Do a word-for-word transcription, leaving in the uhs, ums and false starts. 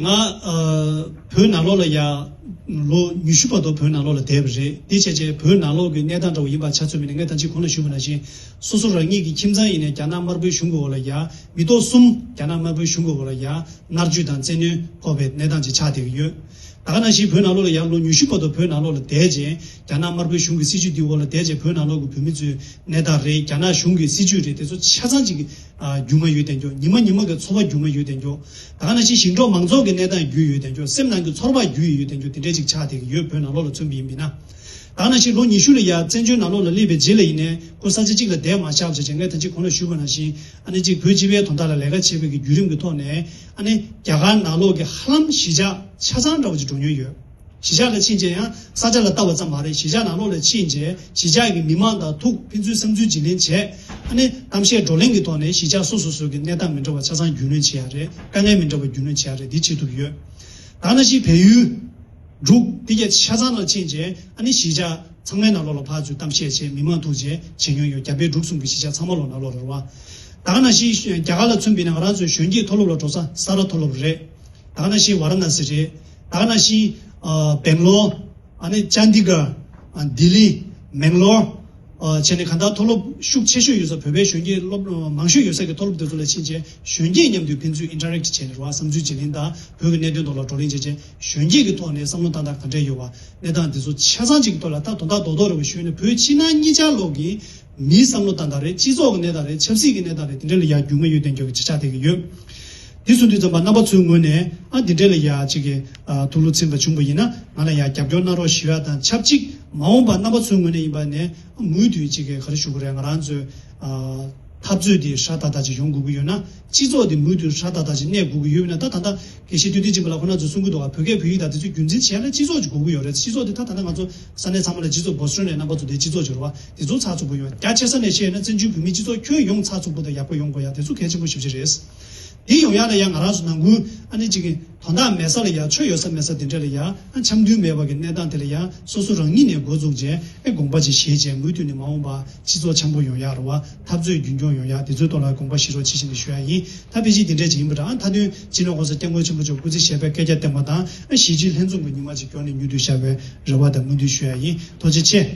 ང་ཨ་བོད་ནང་ལོགས་ལ་ཡ་ལོ་ཉི་ཤུ་བར་དུ་བོད་ནང་ལོགས་ལ་བསྡད་པ་རེད། དེ་བྱས་རྗེས་བོད་ནང་ལོགས་ཀྱི་གནས་སྟངས་འདྲ་བོ་ཡིན་པ་ཆ་མཚོན་པ་ཡིན་ན། ངས་ད་ཅི་གོང་ལ་ཞུས་པ་ནང་བཞིན་སོ་སོ་རང་ཉིད་ཀྱི་ཁྱིམ་ཚང་ཡིན་ནའི་རྒྱ་ནག་དམར་པོའི་གཞུང་གི་འོག་ལ་ཡ་མི་ཐོག་གསུམ་རྒྱ་ནག་དམར་པོའི་གཞུང་གི་འོག་ལ་ཡ་མནར་གཅོད་དང་བཙན་གནོན་ཕོག་པའི་གནས་སྟངས་ཅིག་ཆགས་བསྡད་ཀྱི་ཡོད། ད་ག་ནང་བཞིན་བོད་ནང་ལོགས་ལ་ཡ་ལོ་ཉི་ཤུ་བར་དུ་བོད་ནང་ལོགས་ལ་བསྡད་རྗེས་རྒྱ་ནག་དམར་པོའི་གཞུང་གི་སྲིད་བྱུས་འདིའི་འོག་ལ་བསྡད་རྗེས་བོད་ནང་ལོགས་ཀྱི་བོད་མི་ཚོའི་གནས་སྟངས་རེད། རྒྱ་ནག་གཞུང་གི་སྲིད་བྱུས་རེད། དེ་ཚོ་ཆ་ཚང་ཅིག་ཨ་རྒྱུས་མངའ་ཡོད་བསྡད་རྒྱུ། ཉི་མ་ཉི་མ་གི་འཚོ་བ་རྒྱུས་མངའ་ཡོད་བསྡད་རྒྱུ། ད་ག་ནང་བཞིན་ཞིང་འབྲོག་མང་ཚོགས་ཀྱི་གནས་སྟངས་རྒྱུས་ཡོད་བསྡད་རྒྱུ། སེམས་ནང་གི་ཚོར་བ་རྒྱུས་ཡོད་བསྡད་རྒྱུ། དེ་འདྲས་ཅིག་ཆགས་བསྡད་ཀྱི་ཡོད། བོད་ནང་ལོགས་ལ་མཚོན་པ་ཡིན་པ་ཡིན་ན། ད་ག་ནང་བཞིན་ལོ་ཉི་ཤུ་ལ་ཡ་བཙན་བྱོལ་ནང་ལོགས་ལ་སླེབས་པའི་རྗེས་ལ་ཡིན་ནའི་ཁོ་ས་ཆ་གཅིག་ལ་བསྡད་མ་བཞག་པ་བྱས་རྗེས། ངས་ད་ཅི་གོང་ལ་ཞུས་པ་ནང་བཞིན་ཨ་ནི་གཅིག་བོད་སྤྱི་པའི་དོན་དག་ལ་ལས་ཀ་བྱེད་པའི་གི་བརྒྱུད་རིམ་གྱི་ཐོག་ནས་ཨ་ནི་རྒྱ་གར་ནང་ལོགས་ཀྱི་ཧ་ལམ་གཞིས་ཆགས་ཆ་ཚང་འདྲ་བོ་ཅིག་འགྲོ་མྱོང་ཡོད། གཞིས་ཆགས་ལ་ཕྱིན་རྗེས་ཡང་ས་ཆ་ལ་ལྟ་བ་ཙམ་མ་རེད། གཞིས་ཆགས་ནང་ལོགས་ལ་ཕྱིན་རྗེས་གཞིས་ཆགས་ཀྱི་མི་མང་དང་ཐུག་ཕན་ཚུན་བསམ་ཚུལ་བརྗེ་ལེན་བྱས། ཨ་ནི་གཏམ་བཤད་བགྲོ་གླེང་གི་ཐོག་ནས་གཞིས་ཆགས་སོ་སོ་སོ་སོའི་གི་གནས་སྟངས་མི་འདྲ་བ་ཆ་ཚང་རྒྱུས་ལོན་བྱེད་ཡ་རེད། དཀའ་ངལ་མི་འདྲ་བ་རྒྱུས་ལོན་བྱེད་ཡ་རེད། འདི་བྱེད་ཐུབ་ཀྱི་ཡོད། ད་ག་ནང་བཞིན་བལ་ཡུལ་འབྲུག་འདི་ག་ཆ་ཚང་ལ་ཕྱིན་རྗེས་ཨ་ནི་གཞིས་ཆགས་ཚང་མའི་ནང་ལོགས་ལ་ཕར་ཚུར་གཏམ་བཤད་བྱས། མི་མང་ཐུག་བྱས་བྱེད་མྱོང་ཡོད། རྒྱ་བལ་འབྲུག་གསུམ་གྱི་གཞིས་ཆགས་ཚང་མ་ལོགས་ནང་ལོགས་ལ་རེད་བ། ད་ག་ནང་བཞིན་རྒྱ་གར་ལ་མཚོན་པ་ཡིན་ན་ང་རང་ཚོའི་གཞོན་སྐྱེས་མཐོ་སློབ་ལ་འགྲོ་ས་ས་རཱ་མཐོ་སློབ་རེད། ད་ག་ནང་བཞིན་ཝཱ་ར་ཎ་སི་རེད། ད་ག་ནང་བཞིན་ཨ་སྦེང་ལོར། ཨ་ནི་ཅན་དི་གར། ཨ་ལྡི་ལི། མེང་ལོར། ཨ་བྱས་ནས་གང་ལྟར་མཐོ་སློབ་ཤུགས་ཆེ་ཤོས་ཡོད་ས། བོད་པའི་གཞོན་སྐྱེས་སློབ་མང་ཤོས་ཡོད་ས་གི་མཐོ་སློབ་དེ་ཚོ་ལ་ཕྱིན་རྗེས་གཞོན་སྐྱེས་མཉམ་དུ་ཕན་ཚུན་ཨིན་ཊར་རེག་བྱས་ནས་རེད་བ། བསམ་ཚུལ་བརྗེ་ལེན་དང་བོད་ཀྱི་གནད་དོན་ཐོག་ལ་བགྲོ་གླེང་བྱས་རྗེས་གཞོན་སྐྱེས་ཀྱི་ཐོག་ནས་བསམ་བློ་བཏང་སྟངས་ག་འདྲས་ཡོད་བ། གནས་སྟངས་འདི་ཚོ་ཆ་ཚང་གཅིག་གི་ཐོག་ལ་ད་དོན་དག་རྡོག་རྡོག་རེ་བ་ཞུས་ན། བོད་ཕྱི་ནང་གཉིས་ཆར་ལོགས་ཀྱི་མིའི་བསམ་བློ་བཏང་སྟངས་རེད། སྤྱི་ཚོགས་ཀྱི་གནས་སྟངས་རེད། ཆབ་སྲིད་ཀྱི་གནས་སྟངས་རེད། དེ་འདྲ་ལ་ཡ་རྒྱུས་མངའ་ཡོད་བསྡད་རྒྱུ་གི་ཆ་ཆགས་བསྡད་ཀྱི་ཡོད། དེ་གསུངས་དུས་ཙམ་པ་རྣམ་པ་ཚོའི་ངོས་ནས་ཨ་འདི་འདྲ་ལ་ཡ་གཅིག་གི་ཨ་ཐུགས་ལ་ཚིམ་པ་བྱུང་བ་ཡིན་ན། ང་ལ་ཡ་རྒྱབ་སྐྱོར་གནང་རོགས་ཞུ་ཡ་དང་ཆབས་ཅིག་མ་འོངས་པ་རྣམ་པ་ཚོའི་ངོས་ནས་ཡིན་པ་ནས་མུ་མཐུད་གཅིག་གི་ག་རེ་ཞུ་དགོས་རེད། ང་རང་ཚོའི་ཨ་འཐབ་རྩོད་འདི་ཧྲ་ཏག་ཏག་ཅིག་ཡོང་དགོས་ཀྱི་ཡོད་ན། སྤྱི་ཚོགས་འདི་མུ་མཐུད་ཧྲ་ཏག་ཏག་ཅིག་གནས་དགོས་ཀྱི་ཡོད་ན། ད་ད་ལྟ་དགེ་བཤེས་བསྟན་འཛིན་ཆེན་པོ་ལགས་ཁོ་ན་ཚོས་གསུང་གི་འདུག་ག་བོད་སྐད་བོད་ཡིག་དང་དེ་ཚོ་རྒྱུན་འཛིན་བྱེད་ཡ་ལ་སྤྱི་ཚོགས་ཅིག་དགོས་ཀྱི་ཡོད་རེད། སྤྱི་ཚོགས་འདི་ད་ད་ལྟ་ང་ཚོ་ས་གནས་ཚང་མ་ལ་སྤྱི་ཚོགས། བོ་སི་ཊོན་ནས་རྣམ་པ་ཚོ་དེ་སྤྱི་ཚོགས་ཅིག་རེད་བ། དེ་ཚོ་ཚགས་ཚུད་པོ་ཡོང་། རྒྱ་ཆེ་ས་ནས་བཤད་ན་བཙན་བྱོལ་བོད་མིའི་སྤྱི་ཚོགས་ཁྱོན་ཡོངས་ཚགས་ཚུད་པོ་དང་ཡག་པོ་ཡོང་དགོས་ཡ། དེ་ཚོ་གལ་ཆེན་པོ་ཞེ་པོ་ཅིག་རེད། དེ་ཡོང་ཡ་ལ་ཡ་ང་རང་ཚོ་ནང་ཁུལ་ཨ་ནི་གཅིག་གི་དོན་དག་མེད་ས་ལ་ཡ། ཆོ་ཡོད་ས་མེད་ས་དེ་འདྲ་ལ་ཡ། ཨ་འཆམ་མཐུན་མེད་པ་གི་གནས་སྟངས་དེ་ལ་ཡ་སོ་སོ་རང་ཉིད་ནས་འགོ་འཛུགས་བྱས། ཨེ་དགོངས་པ་ཅིག་བཞེས་བྱས་མུ་མཐུད་ནས་མ་འོངས་པ་སྤྱི་ཚོགས་འཆམ་པོ་ཡོང་ཡ་རེད་བ། འཐབ་རྩོད་རྒྱུན་འཁྱོངས་ཡོང་ཡ། དེ་ཚོའི་ཐོག་ལ་དགོངས་པ་བཞེས་རོགས་བྱེད་བཞིན་དུ་ཞུ་ཡ་ཡིན། ད་ཕལ་ཆེར་དེ་འདྲས་ཅིག་ཡིན་པ་འདྲ། ཨ་མཐའ་དོན་སྤྱི་ནོར་༸གོང་ས་༸སྐྱབས་མགོན་ཆེན་པོ་མཆོག་སྐུ་ཚེ་ཞབས་པད་བསྐལ་བརྒྱར་བརྟན་པ་དང་། ཨ་གཞིས་བྱེས་ལྷན་འཛོམས་ཀྱི་ཉི་མ་ཅིག་མགྱོགས་ནས་མྱུར་དུ་ཤར་བའི་རེ་བ་དང་སྨོན་འདུན་ཞུ་ཡ་ཡིན། ཐུགས་རྗེ་ཆེ།